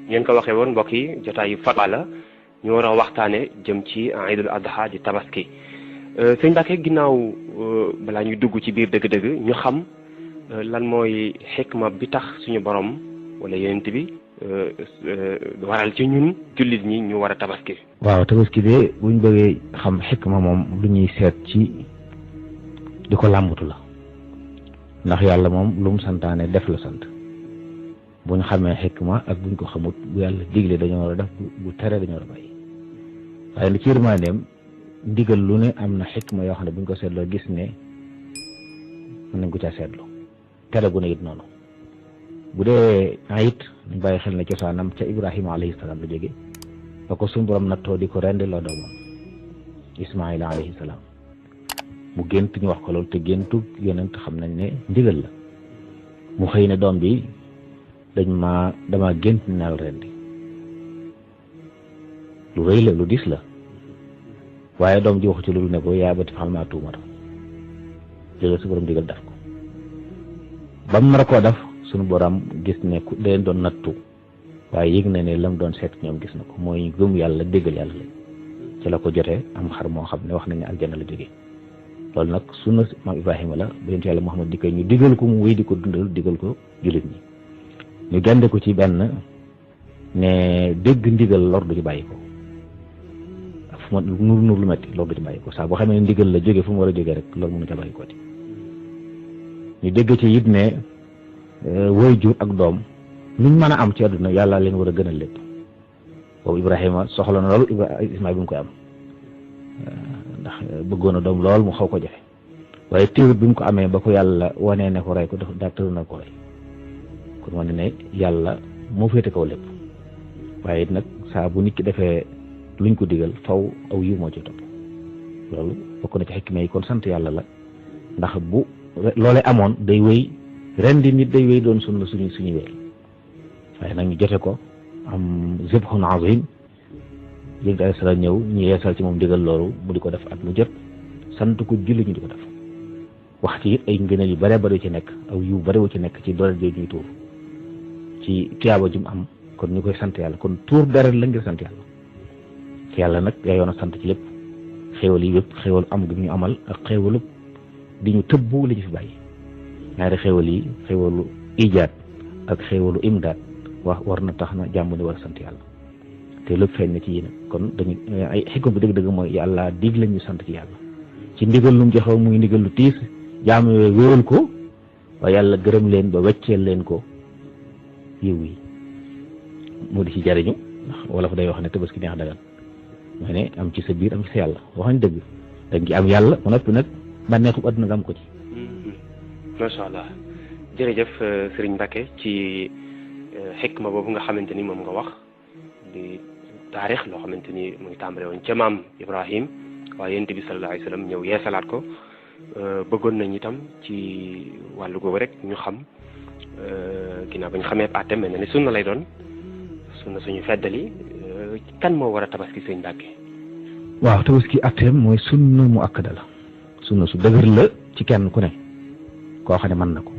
ngeen ko waxee woon mbokk yi jotaayu Fatwa la ñu war a waxtaane jëm ci Aïdul Adha di tabaski sëñ Mbacke ginnaaw balaa ñuy dugg ci biir dëgg-dëgg ñu xam lan mooy xikma bi tax suñu borom wala yonent bi waral ci ñun jullit ñi ñu war a tabaski. waaw tabaski de buñ bëggee xam xikma moom lu ñuy seet ci di ko làmbatu la ndax yàlla moom lu mu santaane def la sant buñ xamee xikma ak buñ ko xamut bu yàlla digle dañoo war a def bu tere dañoo war a bàyyi waaye nag ci yërmandeem ndigal lu ne am na xikma yoo xam ne buñ ko seetloo gis ne mën nañ ko caa seetlu tere gu ne it noonu bu dee ayit ñu bàyyi xel ne cosaanam ca Ibrahima alayhi salaam la jóge ba ko suñu borom nattoo di ko rendi loo doomam Ismaila alayhi salaam mu gént ñu wax ko loolu te géntu yonent xam nañ ne ndigal la mu xëy ne doom bi dama gént nal rendi lu rëy la lu dis la waaye doom ji waxu ci loolu ne ko yaa bati faxal maa tuumar jëgal su borom digal def ko ba mu nar a koo def suñu borom gis ne ku leen doon nattu waaye yëg na ne lam doon seet ñoom gis na ko mooy gëm yàlla déggal yàlla la ci la ko jotee am xar moo xam ne wax nañ ne aljanna la jógee loolu nag sunna maam Ibrahima la ba yonent yàlla Muhammad di koy ñu digal ko mu wéy di ko dundal digal ko jullit ñi ñu gende ko ci benn ne dégg ndigal lor du ci bàyyi ko fu ma nur lu metti lor du ci bàyyi ko saa boo xamee ne ndigal la jóge fu mu war a jógee rek loolu mënu ca bàyyi ko ti ñu dégg ci it ne woy jur ak doom luñ mën a am ci àdduna yàlla leen war a gënal lépp boobu Ibrahima soxla na loolu Ismaïl bi mu koy am ndax bëggoon a doom lool mu xaw ko jafe waaye téewut bi mu ko amee ba ko yàlla wanee ne ko rey ko daa tëru na ko rey kon wane ne yàlla moo féete kaw lépp waaye it nag saa bu nit ki defee luñ ko digal faw aw yiw moo ci topp loolu bokk na ci xikma yi kon sant yàlla la ndax bu loolee amoon day wéy ren di nit day wéy doon suñu wéer waaye nag ñu jote ko am zibhun azim yéen alayhi salaam ñëw ñu yeesal ci moom digal loolu mu di ko def at mu jot sant ko julli ñu di ko def wax ci it ay ngëneel yu bare bari ci nekk aw yu bare wu ci nekk ci doole jooju ñuy tuur ci tiyaaba ju mu am kon ñu koy sant yàlla kon tuur deret la ngir sant yàlla ci yàlla nag yaa yoon a sant ci lépp xéewal yi yëpp xéewalu am gi ñu amal ak xéewalu di ñu tëbbu li ñu fi bàyyi ñaari xéewal yi xéewalu ijaat ak xéewalu imdaat war na tax na jàmm ni war a sant yàlla te lépp feeñ na ci yéen kon dañu ay xikma bi dëgg-dëgg mooy yàlla dig la ñu sant ci yàlla ci ndigal lu mu joxe muy ndigal lu tiis jaam yooyu wéeral ko waaye yàlla gërëm leen ba wecceel leen ko yiw yi moo di ci jariñu ndax wala fa day wax ne tabaski neex dagan mooy ne am ci sa biir am ci sa yàlla waxañ dëgg da ngi am yàlla ba noppi nag bànneexu àdduna nga am ko ci. macha allah jërëjëf Serigne Mbacke ci xikma boobu nga xamante ni moom nga wax di taarix loo xamante ni mu ngi tàmbale woon ca maam Ibrahim waaye yonent bi sallallahu alayhi wa sallam ñëw yeesalaat ko bëggoon nañ itam ci wàllu googu rek ñu xam ginnaaw ba ñu xamee àtte mel na ni sunna lay doon sunna suñu feddali kan moo war a tabaski sëñ Mbacke. waaw tabaski àtteem mooy sunna mu akkada la sunna su dëgër la ci kenn ku ne koo xam ne mën na ko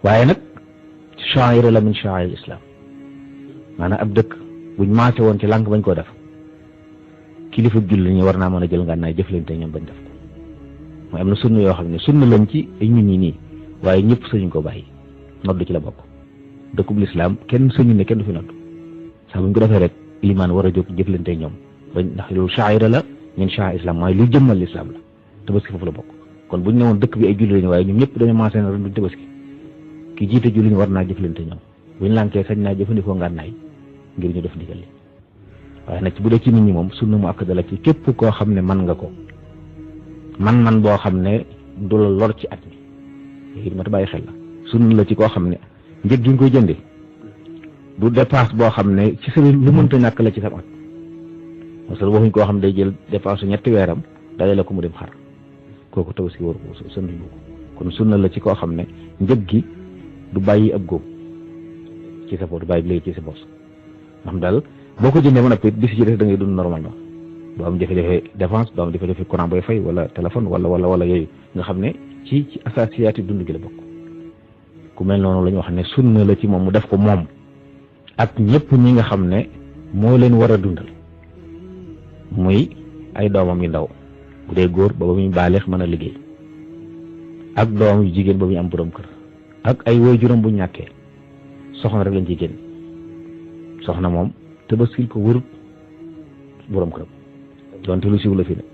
waaye nag sha'ira la min sha'air islam maanaam ab dëkk buñ maase woon ci lànk bañ koo def kilifa julli ñi war naa mën a jël ngànnaay jëflante ñoom bañ def ko mooy am na sunna yoo xam ne sunna lañ ci ay ñun ñi nii waaye ñëpp sañuñ ko bàyyi nodd ci la bokk dëkkub lislaam kenn sañu ne kenn du fi nodd sax buñ ko defee rek limaan war a jóg jëflante ñoom bañ ndax loolu sha'ira la min sha'air islam mooy lu jëmmal lislaam la tabaski foofu la bokk kon buñ ne woon dëkk bi ay julli lañu waaye ñoom ñëpp dañoo maase na duñ tabaski ki jiite julli ñu war naa jëflante ñoom buñ lànkee sañ naa jëfandikoo ngànnaay ngir ñu def ndigal li waaye nag bu dee ci nit ñi moom sunna mu akkada la ci képp koo xam ne mën nga ko man boo xam ne du la lor ci at mi léegi ma ta bàyyi xel la sunna la ci koo xam ne njëg gi nga koy jënde du dépense boo xam ne ci sa lu mënta ñàkk la ci sa at parce que waxuñ koo xam ne day jël dépense ñetti weeram dalee la ko mu dem xar kooku tabaski waru ko sënduñu ko kon sunna la ci koo xam ne njëg gi du bàyyi ab góob ci sa bopp du bàyyi léegi ci sa bopp xam daal boo ko jëndee ba noppi bis ci des da ngay dund normalement doo am jafe-jafe dépense doo am jafe-jafe courant booy fay wala téléphone wala yooyu nga xam ne ci asasiyaati dund gi la bokk ku mel noonu la ñu wax ne sunna la ci moom mu def ko moom ak ñëpp ñi nga xam ne moo leen war a dundal muy ay doomam yu ndaw bu dee góor ba muy baaleex mën a liggéey ak doom yu jigéen ba muy am borom kër ak ay waajuram bu ñàkkee soxna rek lañ ciy génn soxna moom tabaskil ko wërut borom këram donte lu siiw la fi ne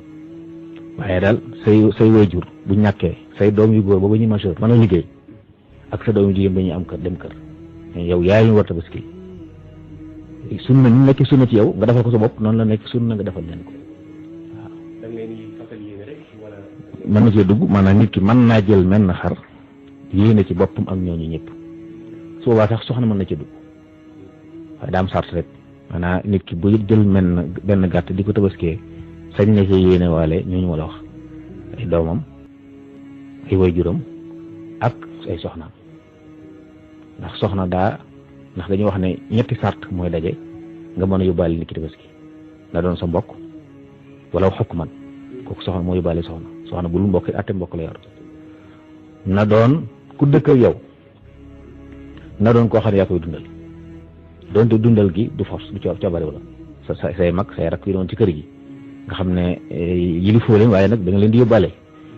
waaye daal say waajur bu ñàkkee say doom yu góor ba ba ñuy majeur mën a liggéey ak sa doom yu jigéen ba ñuy am kër dem kër yow yaay ñu war tabaskil sunna ni nekk sunna ci yow nga defal ko sa bopp noonu la nekk sunna nga defal leen ko waaw. da nga leen di fasal yéene rek wala. mën na cee dugg maanaam nit ki mën naa jël menn xar yéene ci boppam ak ñooñu ñëpp su boobaa sax soxna mën na ci dugg waaye daa am sart rek maanaam nit ki bu jël benn gàtt di ko tabaskee sañ na ci yéene waale ñooñu ma la wax ay doomam ay waajuram ak ay soxnaam ndax soxna ndax dañuy wax ne ñetti sart mooy daje nga mën a yóbbaale nit ki tabaski na doon sa mbokk wala xokk man kooku soxna moo yóbbaale soxna bu lu mbokk atte mbokk la yor na doon ku dëkk ak yow na doon koo xam ne yaa koy dundal doonte dundal gi du force du coobare wala say mag say rakk yi doon ci kër gi nga xam ne yilifoo leen waaye nag da nga leen di yóbbaale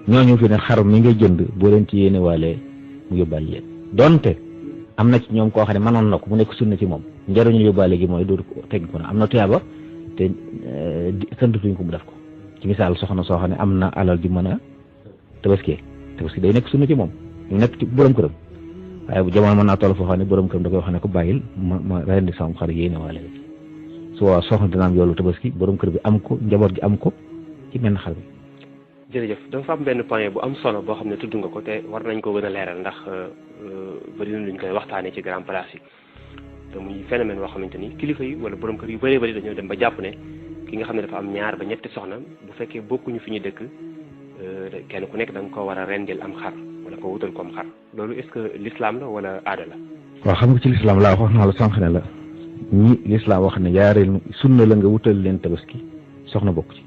ñooñu fi ne xar mi nga jënd boo leen ci yéene waale mu yóbbaale leen donte am na ci ñoom koo xam ne mënoon na ko mu nekk sunna ci moom njëriñu yóbbaale gi mooy dootu ko teg ko na am na tuyaaba te santatuñ ko mu def ko ci misaal soxna soo xam ne am na alal di mën a tabaski day nekk sunna ci moom ñu nekk ci borom këram waaye bu jamono mën naa toll foo xam ne borom këram da koy wax ne ko bàyyil ma rendi sama xar yéene waale su boobaa soxna dina am yoolu tabaski borom kër bi am ko njaboot gi am ko ci benn xar bi. jërëjëf dafa am benn point bu am solo boo xam ne tudd nga ko te war nañ ko gën a leeral ndax bëri na luñ koy waxtaanee ci grand place yi te muy phénomène boo xamante ni kilifa yi wala borom kër yu bëree bëri dañoo dem ba jàpp ne ki nga xam ne dafa am ñaar ba ñetti soxna bu fekkee bokkuñu fi ñu dëkk kenn ku nekk da nga ko war a rendil am xar wala ko wutal ko am xar loolu est-ce que l'islam la wala aada la. waaw xam nga ci l'islam laa wax naa la sànq ne la ñi l'islam wax ne yaareel sunna la nga wutal leen tabaski soxna bokk ci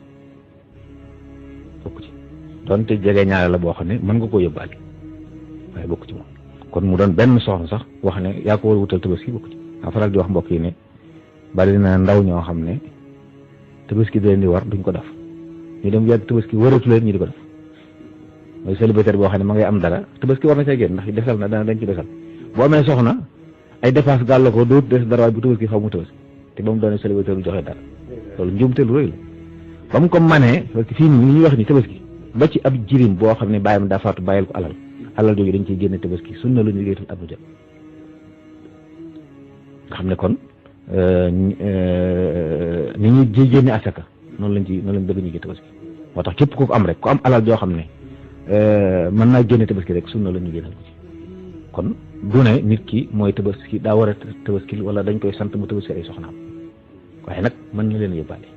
donte jege ñaare la boo xam ne mën nga koo yóbbaale waaye bokk ci moom kon mu doon benn soxna sax wax ne yaa ko war a wutal tabaski bokk ci maa faral di wax mbokk yi ne bari na ndaw ñoo xam ne tabaski da leen di war duñ ko def ñu dem yàgg tabaski waratu leen ñu di ko def mooy célibataire boo xam ne ma ngay am dara tabaski war na cee génn ndax desal na dana dañ ci desal boo amee soxna ay dépense gàll ko dootu des dara waaye bu tabaski xaw mu tabaski te ba mu doonee célibataire lu joxe dara loolu njuumte lu rëy la ba mu ko manee parce que fii nii ñuy wax ni tabaski ba ci ab jirim boo xam ne bàyyam daa faatu bàyyil ko alal jooju dañ ciy génne tabaski sunna la ñu liggéey at bu jot nga xam ne kon ni ñuy ji génne asaka noonu lañ bëgg ñu génne tabaski moo tax képp ku ko am rek ku am alal joo xam ne mën naa génne tabaski rek sunna la ñu génnal ko ci kon du ne nit ki mooy tabaski daa war a tabaski wala dañ koy sant mu tabaski ay soxnaam waaye nag mën na leen yóbbaale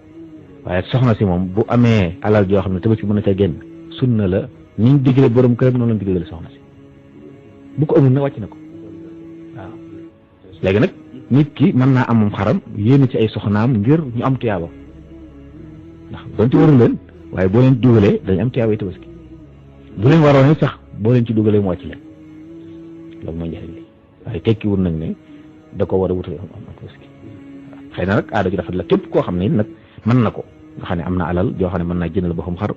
waaye soxna si moom bu amee alal joo xam ne tabaski mën na ca génn sunna la niñ digle borom këram noonu lañ digle soxna si bu ko amul na wàcc na ko waaw léegi nag nit ki mën naa amum xaram yéene ci ay soxnaam ngir ñu am tuyaaba ndax doonte warul leen waaye boo leen dugalee dañ am tuyaaba yi tabaski bu leen waroon sax boo leen ci dugalee mu wàcc leen loolu mooy njëriñ li waaye tekki wul nag ne da ko war a wutal am tabaski waaw xëy na nag aada ju rafet la képp koo xam ne nag mën na ko nga xam ne am na alal joo xam ne mën naa jëndal boppam xar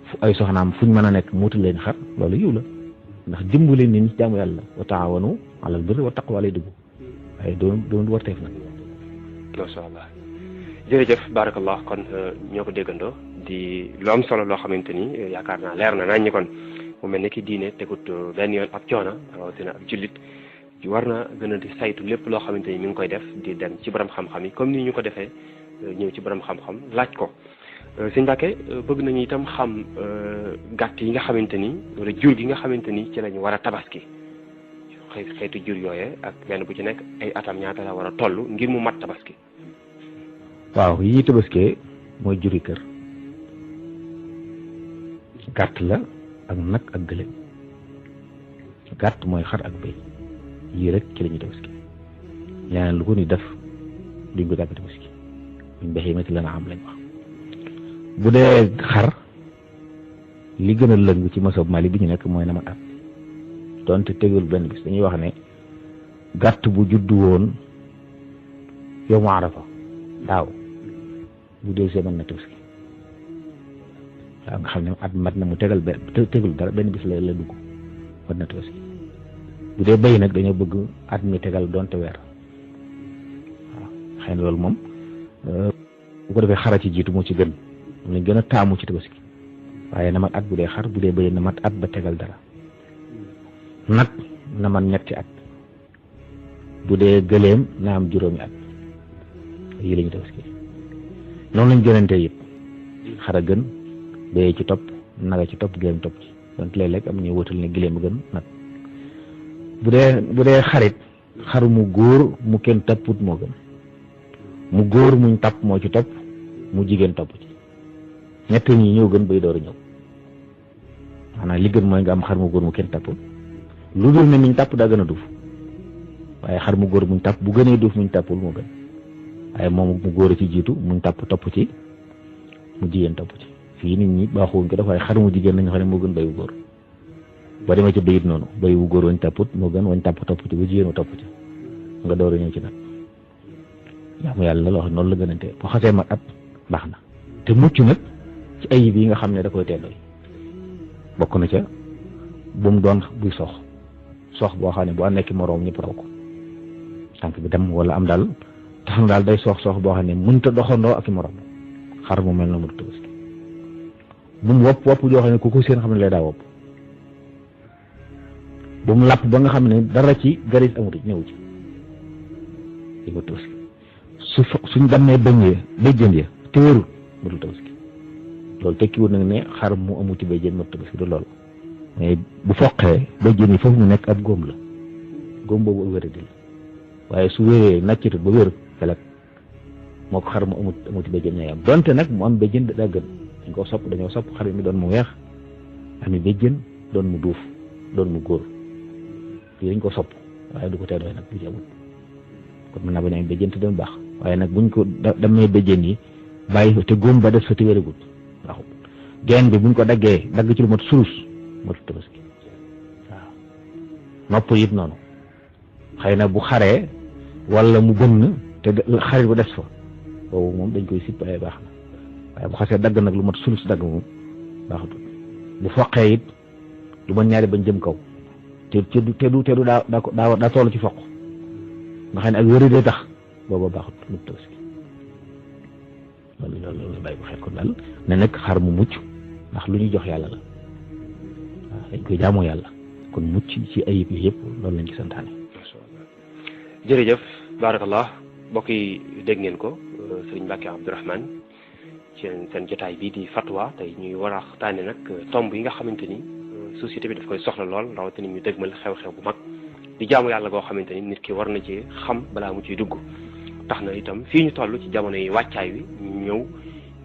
fu ay soxnaam fuñ mën a nekk muutul leen xar loolu yiw la ndax dimbali nit ñi jaamu yàlla wa taawanu alal birri wa taqwa lay dugg waaye doon war teef nag. macha allah jërëjëf barakallah kon ñoo ko déggandoo di lu am solo loo xamante ni yaakaar naa leer na nañ ñi kon mu mel ni ki diine tegut benn yoon ab coono rawatina ab jullit war na gën a di saytu lépp loo xamante ni mi ngi koy def di dem ci borom xam-xam yi comme ni ñu ko defee. ñëw ci borom xam-xam laaj ko sëñ Mbacke bëgg nañu itam xam gàtt yi nga xamante ni wala jur gi nga xamante ni ci lañu war a tabaski xeetu jur yooye ak benn bu ci nekk ay atam ñaata la war a toll ngir mu mat tabaski. waaw yi ñuy tabaskee mooy juri kër gàtt la ak nag ak gëléem gàtt mooy xar ak béy yii rek ci la ñuy tabaski leneen lu ko ni def duñ ko jàppe tabaski buñ baxee métti la na am lañ wax bu dee xar li gën a lëng ci masab Mali bi ñu nekk mooy na ma at donte tegul benn bis dañuy wax ne gàtt bu juddu woon yow mu arafa daaw bu dee see mën na tabaski waaw nga xam ne at mat na mu tegul dara benn bis la dugg mën na tabaski bu dee béy nag dañoo bëgg at mi tegal doonte weer waaw xëy na loolu moom bu ko defee xara ci jiitu moo ci gën moom lañ gën a taamu ci tabaski waaye na mat at bu dee xar bu dee béy na mat at ba tegal dara nag na man ñetti at bu dee gëléem na am juróomi at yi la ñu tabaski noonu lañ gënante yëpp xara gën béyee ci topp naga ci topp gëléem topp ci donc léeg-léeg am ñuy wóotal ne gëléem a gën nag bu dee xarit xaru mu góor mu kenn tapput moo gën mu góor muñ tapp moo ci topp mu jigéen topp ci ñett ñi ñëw gën bay door a ñëw maanaam li gën mooy nga am xar mu góor mu kenn tapput lu dul ne muñ tàpp daa gën a duuf waaye xar mu góor muñ tàpp bu gënee duuf muñ tàppul moo gën waaye moom mu góor a ci jiitu muñ tàpp topp ci mu jigéen topp ci fii nit ñi baaxuwuñ ko def waaye xar mu jigéen nañu xam ne moo gën bay bu góor boo demee ci bayit noonu bay bu góor wañ tàpput moo gën wañ tàpp topp ci ba jigéen wa topp ci nga door a ñëw ci nag jaamu yàlla loo xam noonu la gënante boo xasee mat at baax na te mucc nag ci ayib yi nga xam ne da koy teelooy bokk na ca bu mu doon buy sox boo xam ne bu nekk moroom ñëpp raw ko tànk bi dem wala am daal tax na daal day sox boo xam ne mënta doxandoo ak i moroom xar mu mel na mu tabaski bu mu wopp joo xam ne ku ko seen xam ne lay daa wopp bu mu làpp ba nga xam ne dara ci garis amuti ñëw ci di ko tabaski suñ dammee béjjën ya te wérul matul tabaski loolu tekkiwul nag ne xar mu amuti béjjën matul tabaski du loolu mais bu foqee béjjën yi foofu mu nekk ab góom la góom boobu ak wéradi la waaye su wéree nàccitut ba wér felet moo ko xar mu amuti béjjën ñooy am donte nag mu am béjjën daa gën dañoo sopp xar mi doon mu weex ami béjjën doon mu duuf doon mu góor lii dañ ko sopp waaye du ko tee doy nag bu jabut kon mën naa bañ a am béjjën te doon baax waaye nag buñ ko damee béjjën yi bàyyi te góom ba des fa te wéragut waaw geen bi buñ ko daggee dagg ci lu mat sulus matu tabaski waaw nopp it noonu xëy na bu xaree wala mu bënn te xarit ba des fa boobu moom dañ koy sipp ay baax na waaye bu xasee dagg nag lu mat sulus dagg moom baaxatul bu foqee it lu mën ñaari bañ jëm kaw te du daa toll ci foq nga xam ne ak wéri dee tax booba baaxut lu tabaski loolu bàyyi bu xel kon daal ne nag xar mu mucc ndax lu ñuy jox yàlla la waaw dañ koy jaamoo yàlla kon mucc ci ayib yi yëpp loolu lañ ci santaane. jërëjëf barakallah mbokk yi dégg ngeen ko sëriñ Mbacke Abdourahmane ci seen jotaay bii di fatwa tey ñuy war a waxtaane nag tomb yi nga xamante ni société bi daf koy soxla lool rawatina ñu dëgmal xew-xew bu mag di jaamu yàlla goo xamante ni nit ki war na ci xam balaa mu ciy dugg tax na itam fii ñu toll ci jamono yi wàccaay wi ñu ñëw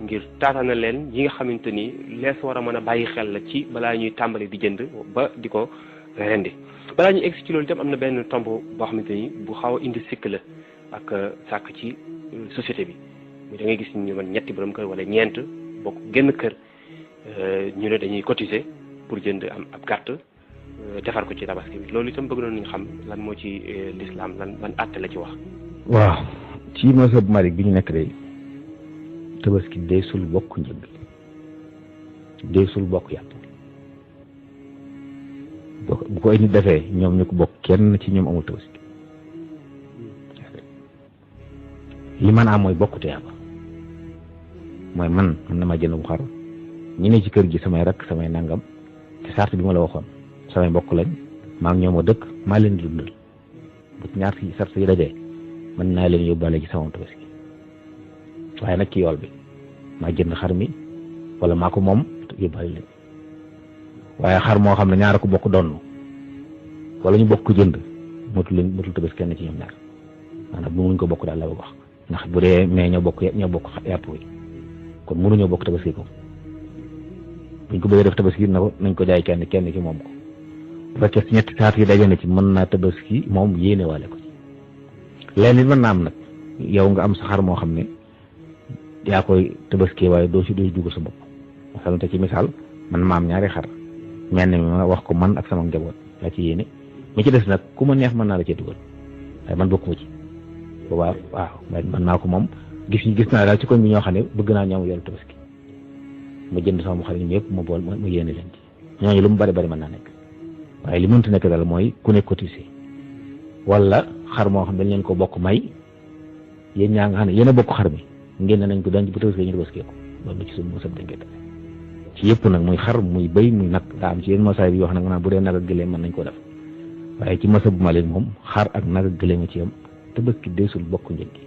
ngir taataana leen yi nga xamante ni lees war a mën a bàyyi xel la ci balaa ñuy tàmbali di jënd ba di ko rendi balaa ñuy egg ci loolu itam am na benn tomb boo xamante ni bu xaw a indi sikk la ak sàkk ci société bi mu da ngay gis ñu man ñetti borom kër wala ñeent bokk génn kër ñu ne dañuy cotiser pour jënd am ab carte defar ko ci tabaski bi loolu itam bëgg nañu nga xam lan moo ci lislaam lan ban àtte la ci wax. waaw ci mazhab Malik bi ñu nekk day tabaski day sul bokk njëg day sul bokk yàpp bu ko ay nit defee ñoom ñu ko bokk kenn ci ñoom amul tabaski li man am mooy bokk tuyaaba mooy man na ma jënd bu xar ñi ne ci kër gi samay rakk samay nangam te sart bi ma la waxoon samay mbokk lañ maa ngi ñoom a dëkk maa leen di dundal bu ñaar ci sart yi dajee mën naa leen yóbbaale ci sama tabaski waaye nag ci yool bi maa jënd xar mi wala maa ko moom yóbbaale leen waaye xar moo xam ne ñaar ko bokk donn wala ñu bokk jënd motul tabaski kenn ci ñoom ñaar maanaam bu muñ ko bokk daal la wax ndax bu dee mais ñoo bokk yàpp wi kon mënuñoo bokk tabaski ko buñ ko bëggee def tabaski na ko nañ ko jaay kenn ki moom ko bu fekkee si ñetti saat yi daje na ci mën naa tabaski moom yéene waale ko ci leen it mën naa am nag yow nga am sa xar moo xam ne yaa koy tabaski waaye doo si dugal sa bopp masalan te ci misaal man ma am ñaari xar mel ni ma wax ko man ak sama njaboot laa ci yéene mi ci des nag ku ma neex mën naa la cee dugal waaye man bokkuma ci boobaa waaw man naa ko moom gis naa daal ci koñ bi ñoo xam ne bëgg naa ñoom yoolu tabaski ma jënd sama xarit ñëpp ma bool ma yéene leen ci ñooñu lu mu bari mën naa nekk waaye li mënta nekk daal mooy ku ne cotisé wala xar moo xam dañ leen ko bokk may yéen ñaa nga xam ne yéen a bokk xar mi ngeen ne nañ ko denc bu tabaski ñu tabaskee ko loolu ci suñu mosab dañ koy tere ci yëpp nag muy xar muy bëy muy nag daa am ci yéen mosaay bi yoo xam ne maanaam bu dee nag ak gëléem mën nañ ko def waaye ci mosab bu Malik moom xar ak nag ak gëléem ci yam tabaski deesul bokk njëg gi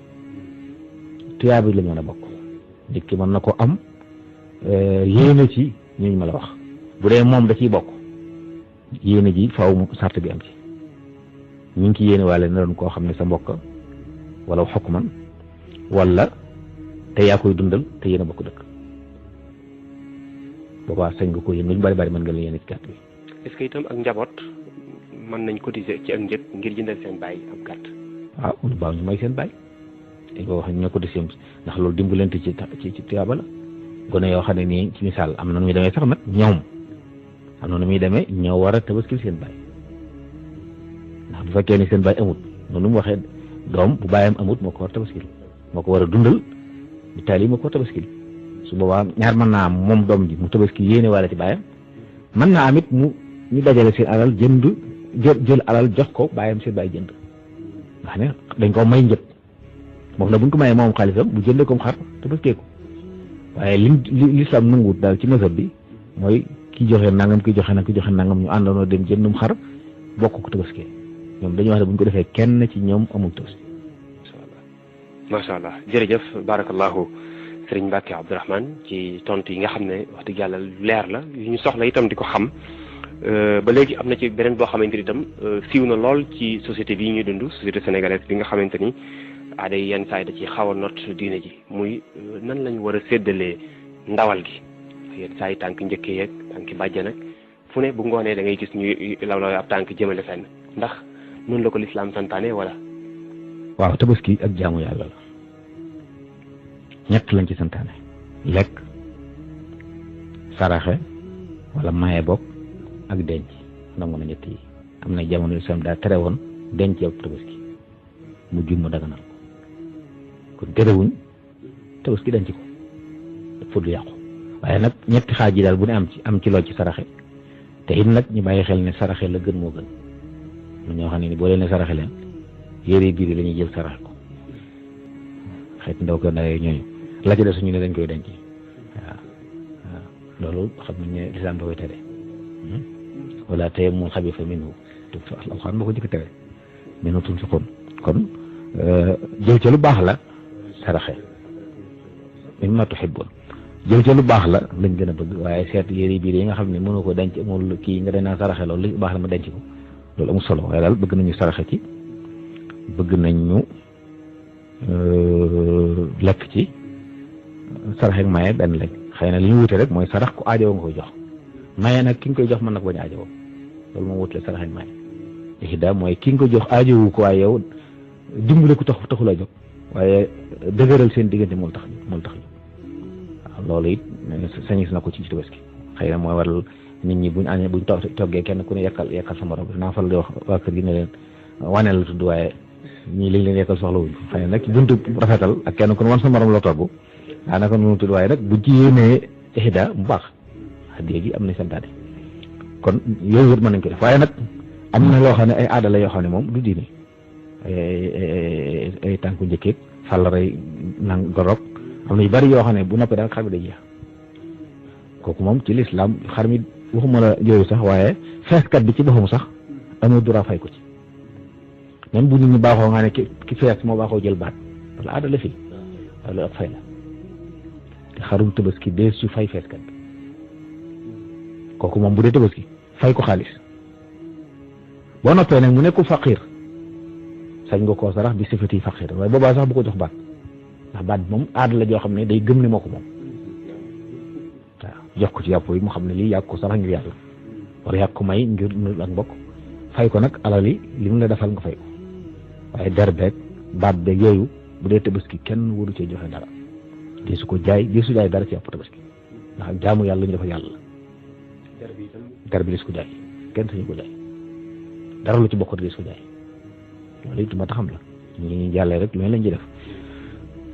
tuyaa bi la ñu mën a bokk nit ki mën na ko am yéene ci ñooñu ma la wax bu dee moom da ciy bokk yéene ji faaw mu sart bi am ci ñu ngi ci yéene waale na doon koo xam ne sa mbokk wala xukman wala te yaa koy dundal te yéen a bokk dëkk boobaa sañ nga ko yéen lu ñu bari mën nga la yéene ci gàtt bi. est-ce que itam ak njaboot mën nañ cotiser ci ak njëg ngir jëndal seen baay am gàtt. waaw lu baax ñu may seen baay dañ ko wax ñoo cotiser ndax loolu dimbalante ci tuyaaba la gone yoo xam ne nii ci misaal am na nu muy demee sax nag ñoom am na nu muy demee ñoo war a tabaskil seen baay ndax bu fekkee ni seen baay amut noonu mu waxee doom bu baayam amut moo ko war a tabaskil moo ko war a dundal bi taali moo ko war a tabaskil su boobaa ñaar mën naa am moom doom ji mu tabaski yéene waale ci baayam mën naa am it ñu dajale seen alal jël alal jox ko baayam seen baay jënd nga xam ne dañ ko may njëg moom na buñ ko mayee moom xaalisam bu jëndee comme xar tabaskee ko waaye li lislaam nanguwut daal ci mazhab bi mooy ki joxe nangam ki joxe nangam ñu àndoonoo dem jëndum xar bokk ko tabaskee ñoom dañuy wax ne bu ñu ko defee kenn ci ñoom amul tabaski. macha allah jërëjëf barakallahu Serigne Mbacke Abdourahmane ci tontu yi nga xam ne wax dëgg yàlla leer la yu ñu soxla itam di ko xam ba léegi am na ci beneen boo xamante ni itam siiw na lool ci société bii ñuy dund société sénégalaise bi nga xamante ni aada yi yenn saa yi da ci xaw a not diine ji muy nan lañ war a séddalee ndawal gi yenn saa yi tànk njëkkee yeeg tànk bàjje nag fu ne bu ngoonee da ngay gis ñuy law ab tànk jëmale fenn ndax noonu la ko lislaam santaane wala. waaw tabaski ak jaamu yàlla la ñett lañ ci santaane lekk saraxe wala maye bokk ak denc nangu na ñett yi am na jamono lislaam daa tere woon denc ab tabaski mu jum daganal ko kon terewuñ tabaski denc ko dafa du yàqu waaye nag ñetti xaaj yi daal bu ne am ci lool ci saraxe te it nag ñu bàyyi xel ne saraxe la gën moo gën lu ñoo xam ne ni boo leen ne saraxe leen yére biir la ñuy jël saraxe ko xeet ndaw ko ndawee ñooñu la ci des ñu ne dañ koy denc waaw loolu xam nañ ne lislaam da koy tere wala tey mun xabiisa minhu alxuraan moo ko jëkk tere minhu tunfiquun kon jël ca lu baax la saraxe mimma tuhibbuun jël ca lu baax la lañ gën a bëgg waaye seet yére biir yi nga xam ne mënoo ko denc amul kii nga danaa saraxe loolu lu baax la ma denc ko loolu amul solo waaye daal bëgg nañu saraxe ci bëgg nañ ñu lekk ci sarax ak maye benn lañ xëy na li ñu wute rek mooy sarax ku aajowoo nga koy jox maye nag ki nga koy jox mën na ko bañ a aajowoo loolu moo wutale sarax ak maye ihda mooy ki nga ko jox aajowu ko waaye yow dimbale ko taxul a jóg waaye dëgëral seen diggante moom tax jóg waaw loolu it sañis na ko ci tabaski xëy na mooy waral nit ñi buñ añee buñ toggee kenn ku ne yekkal sa morom naa faral di wax waa kër gi ne leen waneel la tudd waaye ñii liñ leen yekkal soxla wuñ xëy na nag buntu rafetal ak kenn ku ne wan sa morom la togg daanaka noonu tudd waaye nag bu ci yéenee ihda mu baax hadiya gi am na santaane kon yooyu yëpp mën nañ ko def waaye nag am na loo xam ne ay aada la yoo xam ne moom du diine ay tànku njëkkeeg fàllaray nang gorog am na yu bari yoo xam ne bu noppee daal xar mi day jeex kooku moom ci lislaam xar mi waxuma la yooyu sax waaye feeskat bi ci boppam sax amul droit fay ko ci même bu nit ñi baaxoo nga ne ki fees moo baaxoo jël baat wala aada la fii loolu ak fay la te xarum tabaski dee su fay feeskat bi kooku moom bu dee tabaski fay ko xaalis boo noppee nag mu nekkul faqir sañ nga koo sarax bi sifati faqir waaye boobaa sax bu ko jox baat ndax baat bi moom aada la joo xam ne day gëm ne moo ko moom waaw jox ko ci yàpp yi mu xam ne lii yàgg ko sarax ngir yàlla wala yàgg ko may ngir nul ak mbokk fay ko nag alal yi li mu la defal nga fay ko waaye der beeg baat beeg yooyu bu dee tabaski kenn waru cee joxe dara di su ko jaay di su jaay dara ci yàpp tabaski ndax jaamu yàlla ñu defal yàlla la der bi di su ko jaay kenn sañu ko jaay dara lu ci bokk di su ko jaay loolu it ma taxam la ñu jàllee rek loolu lañ ci def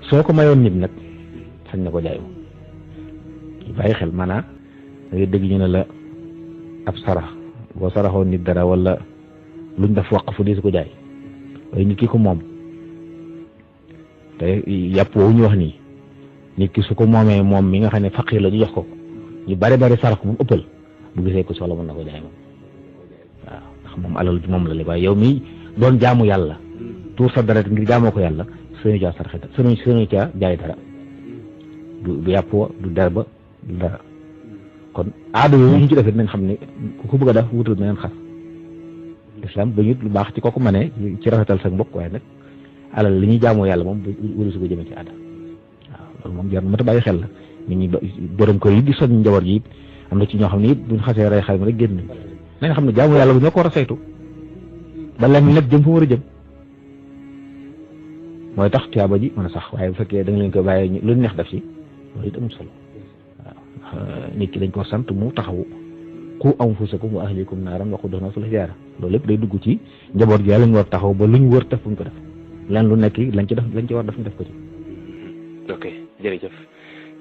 soo ko mayoon nit nag sañ na ko jaay moom bàyyi xel maanaam da ngay dégg ñu ne la ab sarax boo saraxoon nit dara wala luñ def waqf fu di su ko jaay waaye nit ki ko moom te yàpp woowu ñu wax nii nit ki su ko moomee moom mi nga xam ne faqir la ñu jox ko ñu bari sarax ko bu ëppal bu gisee ko soxla mën na ko jaay moom waaw ndax moom alal bi moom la li waaye yow mi doon jaamu yàlla tuur sa dara ngir jaamoo ko yàlla suñu caa sarxita suñu caa jaay dara du yàpp wa du der ba du dara kon aada yooyu ñu ci defee nañ xam ne ku ko bëgg a def wutal na ngeen xas islam ba ñu lu baax ci kooku ma ne ci rafetal sa mbokk waaye nag alal li ñuy jaamoo yàlla moom wëru su ko jëmee ci aada waaw loolu moom jar mata bàyyi xel la nit ñi borom kër yi di soñ njaboot yi am na ci ñoo xam ne it buñ xasee rey xar mi rek génn nañ xam ne jaamu yàlla bu ñoo ko war a saytu ba leen nag jëm fu war a jëm mooy tax tuyaaba ji mën a sax waaye bu fekkee da nga leen koy bàyyee lu neex def ci loolu it amul solo waaw nit ki dañ ko sant mu taxawu qu anfusakum wa ahlikum naaran waquuduhaa an-naasu wal hijaara loolu lépp day dugg ci njaboot gi yàlla ñu war taxaw ba luñ wër def buñ ko def leen lu nekk lañ ci war def ñu def ko ci. ok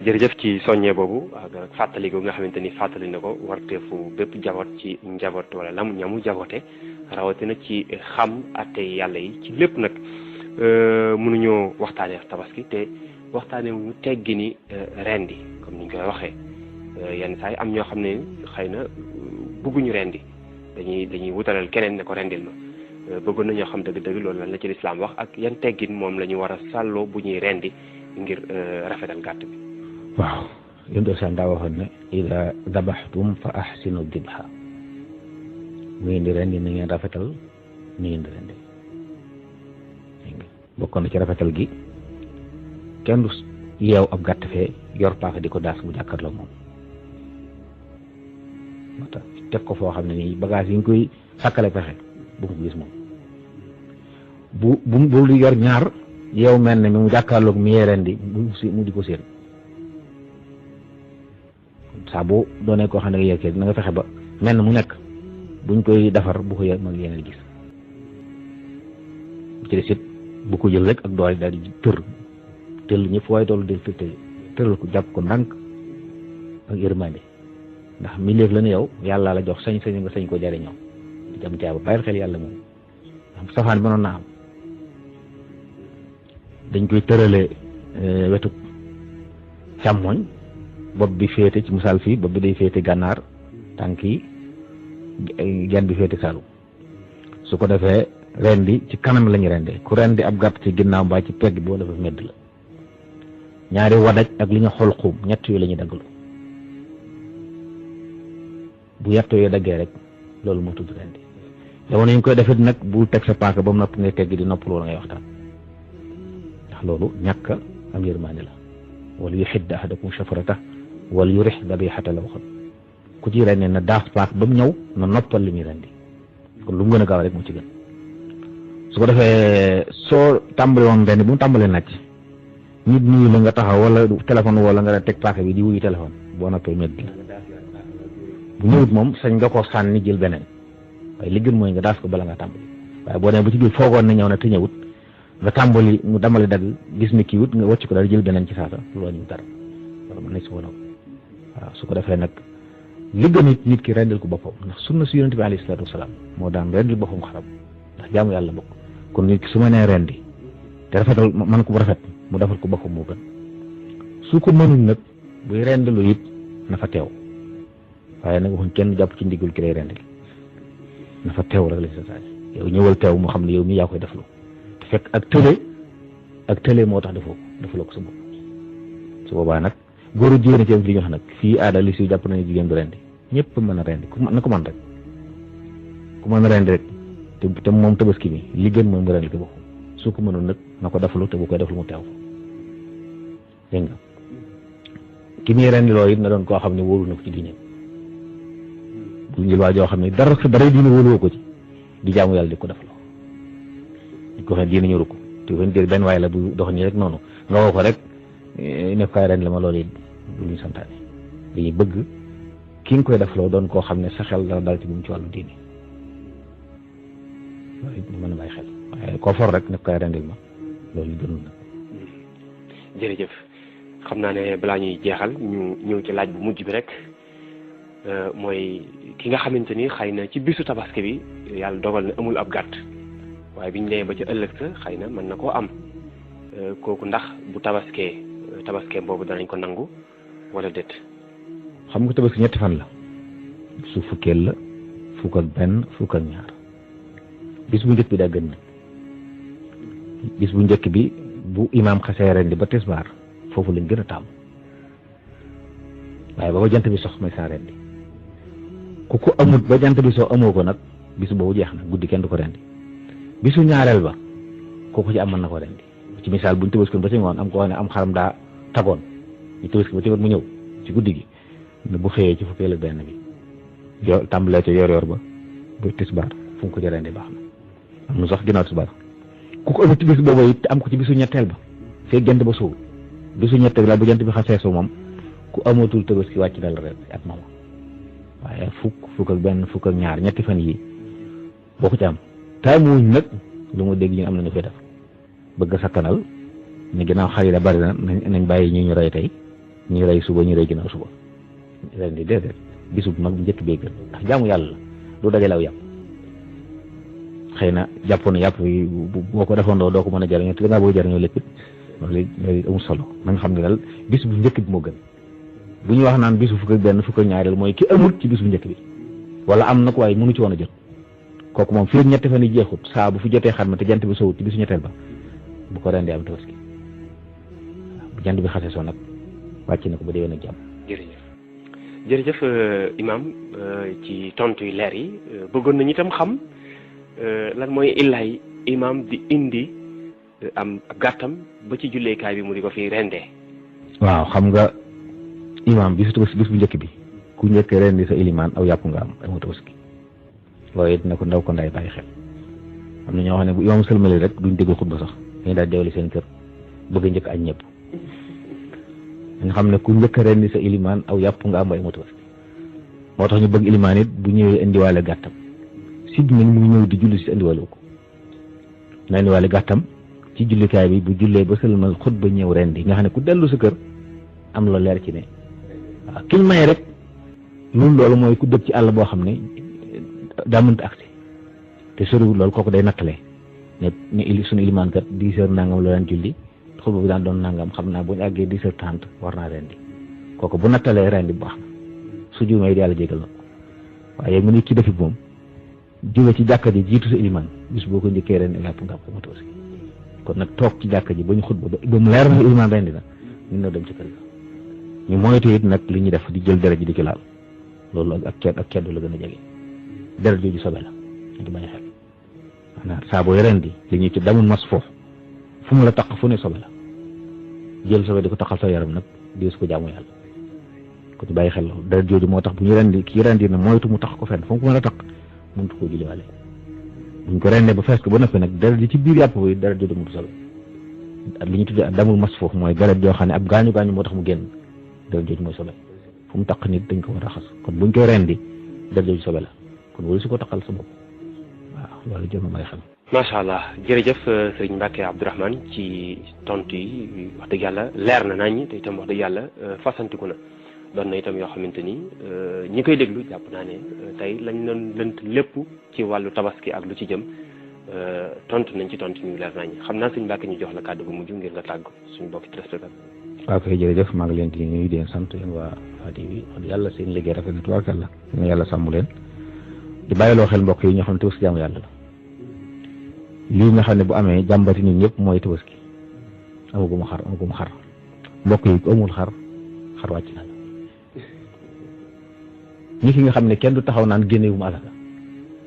jërëjëf ci soññee boobu ak fàttali nga xamante ni fàttali na ko warteefu bépp jaboot ci njaboot wala lam ñamu jaboote rawatina ci xam atte yàlla yi ci lépp nag mënuñoo waxtaanee tabaski te waxtaanee wu ñu teggi ni rendi comme ni ñu koy waxee yenn saa yi am ñoo xam ne xëy na bëgguñu rendi dañuy wutalal keneen ne ko rendil ma bëggoon na ñoo xam dëgg-dëgg loolu lan la ci lislaam wax ak yan teggin moom la ñu war a sàlloo bu ñuy rendi ngir rafetal gàtt bi. waaw yéen de seen daa waxoon ne ida dabaxtum fa ahsinu dibha mu ngeen di rendi na ngeen rafetal ni ngeen di rendi bokkoon na ci rafetal gi kenn du yeew ab gàtt fee yor paaka di ko daas mu jàkkaarloo moom moo tax teg ko foo xam ne nii bagage yi nga koy sàkkale pexe bu mu ko gis moom bu di yor ñaar yeew mel ne mi mu jàkkaarloog mi yee rendi mu di ko séen saa boo doonee koo xam ne nga yekkee na nga fexe ba mel na mu nekk buñ koy defar bu ko mën yeneen gis bu ci des it bu ko jël rek ak doole daal di tëll ñëpp waaye toll del tëral ko jàpp ko ndànk ak yërmande ndax mi léeg la ne yow yàlla la jox sañ-sañ nga sañ ko jariñoo di jam jaaba bàyyil xel yàlla moom safaan bi mënoon na am dañ koy tëralee wetu càmmoñ bopp bi féete ci misaal fii bopp bi day féete gànnaar tànk yi genn bi féete saalum su ko defee rendi ci kanam lañu rendi ku rendi ab gàtt ci ginnaaw mbaa ci pegg boo dafa medd la ñaari wadaj ak li nga xol xuum ñett yooyu la ñuy daggalu bu yett yooyu daggee rek loolu moo tudd rendi jamono yi ñu koy defit nag bu teg sa paaka ba mu nopp ngay tegg di noppaloo la ngay waxtaan ndax loolu ñàkk am yërmaande la wala yuhidda ahadakum shafrata wala yurih dabihata la waxoon ku ci rendi na daas paak ba mu ñëw na noppal li muy rendi kon lu mu gën a gaaw rek mu ci gën su ko defee soo tàmbali woon rendi bu mu tàmbalee nàcc nit nuyu la nga taxaw wala téléphone wala nga teg paaka bi di wuyu téléphone boo noppee medd la bu ñëwut moom sañ nga ko sànni jël beneen waaye li gën mooy nga daas ko bala nga tàmbali waaye boo demee ba ci biir foogoon na ñëw na te ñëwut nga tàmbali mu damali dagg gis ni kii wut nga wàcc ko daal jël beneen ci saasa loolu ñu dara loolu mën nañ si woon waaw su ko defee nag li gën nit ki rendil ko boppam ndax sunna si yonente bi alayhi salaatu wasalaam moo daan rendil boppam xaram ndax jaamu yàlla bokk kon nit ki su ma nee rendi te rafetal man ko bu rafet mu defal ko boppam moo gën su ko mënul nag buy rendilu it na fa teew waaye nag waxuñ kenn jàpp ci ndigul ki lay rendil na fa teew rek la sa saaj yow ñëwal teew mu xam ne yow mii yaa koy deflu te fekk ak tële moo tax defuloo ko sa bopp su boobaa nag góoru jigéen ci am fi ñu wax nag fii aada li si jàpp nañu jigéen du rendi ñëpp mën a rendi na ko mën rek ku mën a rendi rek te moom tabaski bi li gën mooy mu rendi ko bopp su ko mënul nag na ko deflu te bu koy deflu mu teew dégg nga ki muy rendi loolu it na doon koo xam ne wóolu na ko ci diine bu njël waa joo xam ne dara diine wóoluwoo ko ci di jaamu yàlla di ko defloo di ko xam ne diine ñëru ko te fen dé benn waay la bu dox nii rek noonu nga woo ko rek nekk kaay ren la ma loolu it du luñ santaane dañuy bëgg ki nga koy defloo doon koo xam ne sa xel dara dal ci bu mu ci wàllu diine loolu it ñu mën a bàyyi xel waaye koo for rek ne koy rendil ma loolu gënul na. jërëjëf xam naa ne balaa ñuy jeexal ñu ñëw ci laaj bu mujj bi rek mooy ki nga xamante ni xëy na ci bisu tabaski bi yàlla dogal na amul ab gàtt waaye biñ nee ba ci ëllëg sa xëy na mën na koo am kooku ndax bu tabaskee boobu danañ ko nangu wala déet. xam nga tabaski ñetti fan la su fukkeel la fukk ak benn fukk ak ñaar bis bu njëkk bi daa gën na bis bu njëkk bi bu imaam xasee rendi ba tisbaar foofu lañ gën a taamu waaye ba jant bi sox may saa rendi ku ko amut ba jant bi sox amoo ko nag bisu boobu jeex na guddi kenn du ko rendi bisu ñaareel ba kooku ci am mën na ko rendi ci misaal buñ tëbaskoon ba ci ngoon am ko wax ne am xaram daa tagoon ñu tëbaski ba ci ngoon mu ñëw ci guddi gi ne bu xëyee ci fukkeel ak benn bi yo tàmbalee ca yor ba tisbaar fu mu ko ci rendi baax na am na sax ginnaaw tisbaar ku ko amut ci bis boobu it am ko ci bisu ñetteel ba fekk jant ba sowul bisu ñetteel la bu jant bi xasee so moom ku amatul tabaski wàcc na la ren at moom waaye fukk ak benn fukk ak ñaar ñetti fan yi boo ko ci am taamuwuñ nag lu ma dégg ñu am nañu koy def bëgg a sakkanal ne ginnaaw xar yi da bari na nañ bàyyi ñu rey tey ñu rey suba ñu rey ginnaaw suba ren di déedéet bisu mag bu njëkk bee gën ndax jaamu yàlla la du dajale aw yàpp xëy na jàppoon yàpp yi boo ko defandoo doo ko mën a jariñoo te dangaa bëgg jariñoo lépp loolu amul solo na nga xam ne daal bis bu njëkk bi moo gën bu ñu wax naan bisu fukk ak benn fukk ak ñaareel mooy ki amul ci bis bu njëkk bi wala am na ko waaye mënu ci woon a jot kooku moom fii ñetti fan yi jeexut saa bu fi jotee xar ma te jant bi sowut ci bisu ñetteel ba bu ko rendee am tabaski bu jant bi xasee soo nag wàcc na ko ba déwén ak jàmm. jërëjëf imam ci tontu yu leer yi bëggoon nañu itam xam lan mooy illaay imam di indi am gàttam ba ci julleekaay bi mu di ko fi rendee. waaw xam nga imam bisu tabaski bis bu njëkk bi ku njëkk rendi sa ilimaan aw yàpp nga am amoo tabaski loolu it na ko ndaw ko nday bàyyi xel am na ñoo xam ne bu imam sëlmali rek duñ déglu xutba sax dañuy daal deewali seen kër bëgg njëkk añ ñëpp nga xam ne ku njëkk rendi sa ilimaan aw yàpp nga am amoo tabaski moo tax ñu bëgg ilimaan it bu ñëwee indiwaale gàttam sib nañ mu ñëw di julli si indiwaale ko na indiwaale gàttam ci jullikaay bi bu jullee ba sëlmal xutba ñëw rendi nga xam ne ku dellu sa kër am la leer ci ne waaw kiñ may rek loolu mooy ku dëpp ci àll boo xam ne daa mënta agsi te soriwul loolu kooku day nattalee ne suñu ilimaan kat 10 heures nangam la daan julli xutba bi daan doon nangam xam naa bu ñu àggee 10 heures 30 war naa rendi kooku bu nattalee rendi bu baax na su juumee yàlla jégal na ko waaye mu nit ci defi moom jóge ci jàkka ji jiitu sa ilimaan bis boo ko njëkkee rendi yàpp nga am tabaski kon nag toog ci jàkka ji ba ñu xutba ba mu leer na ilimaan rendi na ñun na dem ci kër ga ñu moytu it nag li ñuy def di jël deret ji di ci laal loolu ak keddu la gën a jege deret jooju sobe la ñu di bàyyi xel maanaam saa booy rendi li ñuy ci damul mas foofu fu mu la taq fu ne sobe la jël sobe di ko taqal sa yaram nag di su ko jaamu yàlla ko ñu bàyyi xel loolu deret jooju moo tax bu ñu rendi kii rendi na moytu mu tax ko fenn fu mu ko mën a taq mënut koo julliwaale buñ ko rendee ba fees ko ba noppi nag deret ji ci biir yàpp bi deret jooju mu sobe li ñu tuddee damul mas foofu mooy deret joo xam ne ab gaañu moo tax mu génn deret jooju mooy sobe fu mu taq nit dañ ko war a raxas kon buñ koy rendi deret jooju sobe la kon wala su ko taqal sa bopp waaw loolu jëm may xam. macha allah jërëjëf sëriñ Mbacke Abdourahmane ci tontu yi wax dëgg yàlla leer na nañ te itam wax dëgg yàlla fasantiku na doon na itam yoo xamante ni ñi koy déglu jàpp naa ne tey lañ doon lënt lépp ci wàllu tabaski ak lu ci jëm tontu nañ ci tontu ñu leer nañ xam naa sëriñ Mbacke ñu jox la kàddu gu mujj ngir nga tàgg suñu bokki téléspectateur. waaw kay jërëjëf maa ngi leen di nuyu di leen sant yéen waa Fatick bi wax dëgg yàlla seen liggéey rafet na tubaarkàlla yàlla sàmm leen di bàyyiloo xel mbokk yi ñoo xam ne tabaski jaamu yàlla la lii nga xam ne bu amee jàmbati nit ñëpp mooy tabaski amaguma xar mbokk yi ku amul xar wàcc na la ñi ki nga xam ne kenn du taxaw naan génne wu ma asaka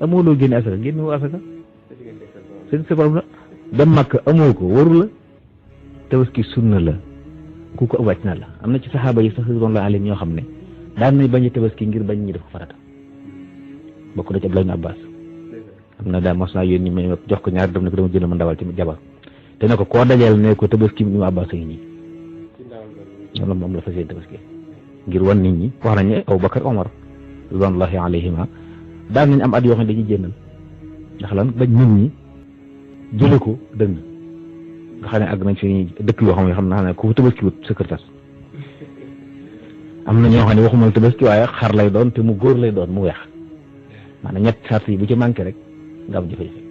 amoo loo génne asaka génne wu asaka seen sabab la dem màkk amoo ko waru la tabaski sunna la ku ko wàcc na la am na ci saxaaba yi sax doon la alim ñoo xam ne daan nañ bañ a tabaski ngir bañ ñi def ko farata bokk na ci Abdoulaye ibn Abbas am na daal mos naa yónni may jox ko ñaar dem ne ko dama jënd ma ndawal ci jabar te ne ko koo dajeel ne ko tabaski ibn Abbas a ngi nii loolu moom la fas yéene tabaski ngir wan nit ñi wax nañ ne Abubakar Omar ridwanullahi alayhima daan nañ am at yoo xam ne dañuy jénnal ndax lan bañ nit ñi jële ko dënn nga xam ne àgg nañ fi dëkk yoo xam ne ku fa tabaski wut sa kër tas am na ñoo xam ne waxumal tabaski waaye xar lay doon te mu góor lay doon mu weex maanaam ñett sart yi bu ci manqué rek nga am jafe-jafe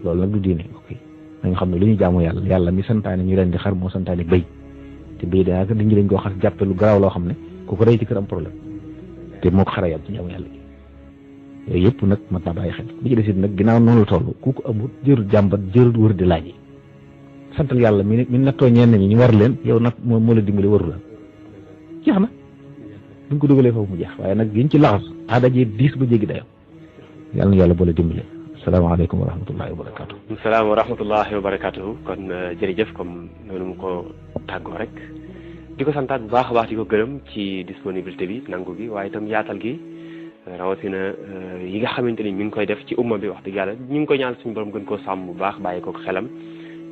loolu nag du diine ok nañ xam ne lu ñu jaamu yàlla mi santaane ñu leen di xar moo santaane béy te béy daanaka dañu leen koo xas jàppe lu garaaw loo xam ne ku ko rey ci kër am problème te moo ko xara yam ci jaamu yàlla gi yooyu yëpp nag mat naa bàyyi xel bi ci desit nag ginnaaw noonu la toll ku ko amul jërul jàmbat jërul wër di laaj yi santal yàlla mi nattoo ñenn ñi ñu war leen yow nag moo la dimbali waru la jeex na buñ ko dugalee foofu mu jeex waaye nag yiñ ci laxas aada ji diis ba jéggi dayo yàlla na yàlla boole dimbali asalaamaaleykum wa rahmatullahi wa barakatuh salaam wa rahmatullahi wa barakatuh kon jërëjëf comme noonu mu ko tàggoo rek di ko santaat bu baax a baax di ko gërëm ci disponibilité bi nangu bi waaye itam yaatal gi rawatina yi nga xamante ni mi ngi koy def ci umma bi wax dëgg yàlla ñu ngi koy ñaan suñu borom gën koo sàmm bu baax bàyyi ko xelam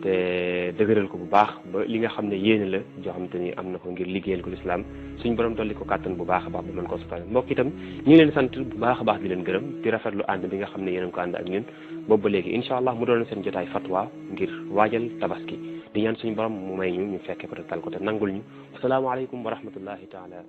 te dëgëral ko bu baax ba li nga xam ne yéene la joo xamante ni am na ko ngir liggéeyal ko lislaam suñu borom dolli ko kàttan bu baax a baax ba mën koo sotal mbokk itam ñu ngi leen sant bu baax a baax di leen gërëm di rafetlu ànd bi nga xam ne yéen a ngi ko ànd ak ñun boobu ba léegi incha allah mu doon seen jotaay fatwa ngir waajal tabaski di ñaan suñu borom mu may ñu fekke ko te tal ko te nangul ñu asalaamaaleykum wa rahmatullahi taala